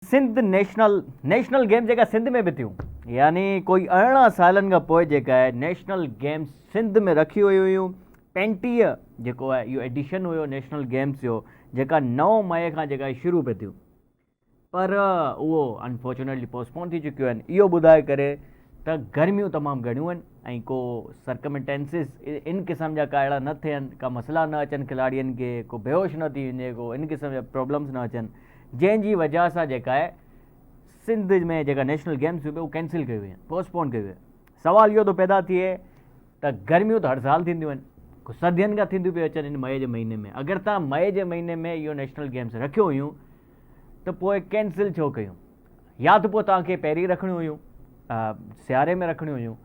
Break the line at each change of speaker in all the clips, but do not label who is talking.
Sindh national national games جيڪا سنڌ ۾ به ٿيون يعني ڪوئي 18 سالن کان پوء جيڪا آهي نيشنل گيمز سنڌ ۾ رکي ويون هيون. 35 جيڪو آهي اهو ايڊيشن هيو نيشنل گيمز جو، جيڪا 9 مئي کان جيڪا شروع پئي ٿيون، پر اهو انفارچونيٽلي پوسٽپون ٿي چڪيون آهن، اهو ٻڌائي ڪري ته گرميون تمام گهڻيون آهن ۽ ڪو سرڪمٽينسز ان قسم جا ڪا اهڙا نه ٿين، ڪا مسئلا نه اچن کلاڙين کي، ڪو بيهوش نه ٿي وڃي، ڪو ان قسم جا پرابلمز نه اچن، جنهن جي وجهه سان جيڪا آهي سنڌ ۾ جيڪا نيشنل گيمز ٿيون پيون اهي ڪينسل ڪيون ويون آهن، پوسٽپون ڪيون ويون آهن. سوال اهو ٿو پيدا ٿئي ته گرميون ته هر سال ٿينديون آهن، ڪو صدين کان ٿينديون پيون اچن ان مئي جي مهيني ۾، اگر تان مئي جي مهيني ۾ اهو نيشنل گيمز رکيون هيون ته پوء ڪينسل ڇو ڪيون؟ يا ته پوء توهان کي پهرين رکڻيون هيون، سياري ۾ رکڻيون هيون،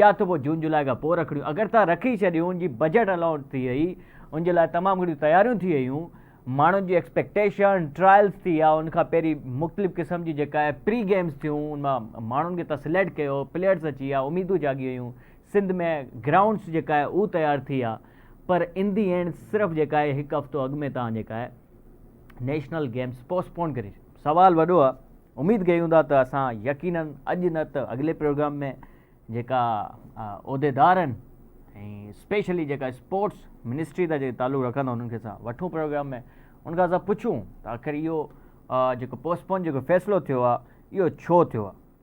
يا ته پوء جون جولاء کان پوء رکڻيون. اگر توهان رکي ڇڏيون، ان جي بجيٽ الاٽ ٿي وئي، ان جي لاء تمام گهڻيون تياريون ٿي ويون، ماڻهن جي ايڪسپيڪٽيشن، ٽرائلز ٿي ويا، ان کان پهرين مختلف قسم جي جيڪا آهي پري گيمز ٿيون، ان مان ماڻهن کي توهان سليڪٽ ڪيو، پليئرز اچي ويا، اميدون جاڳي ويون، سنڌ ۾ گرائونڊس جيڪا آهي اهو تيار ٿي ويا، پر ان the and صرف جيڪا آهي هڪ هفتو اڳ ۾ توهان جيڪا آهي نيشنل گيمز پوسٽپون ڪري ڇڏيو. سوال وڏو آهي، اميد ڪيون ٿا ته اسان يقينن اڄ نه ته اڳلي پروگرام ۾ جيڪا عهديدار آهن ۽ اسپيشلي جيڪا اسپورٽس منسٽري تان جيڪي تعلق رکندا انهن کي اسان وٺون پروگرام ۾ ان کان اسان پڇون ته آخر اهو جيڪو پوسٽپون جيڪو فيصلو ٿيو آهي اهو ڇو ٿيو آهي.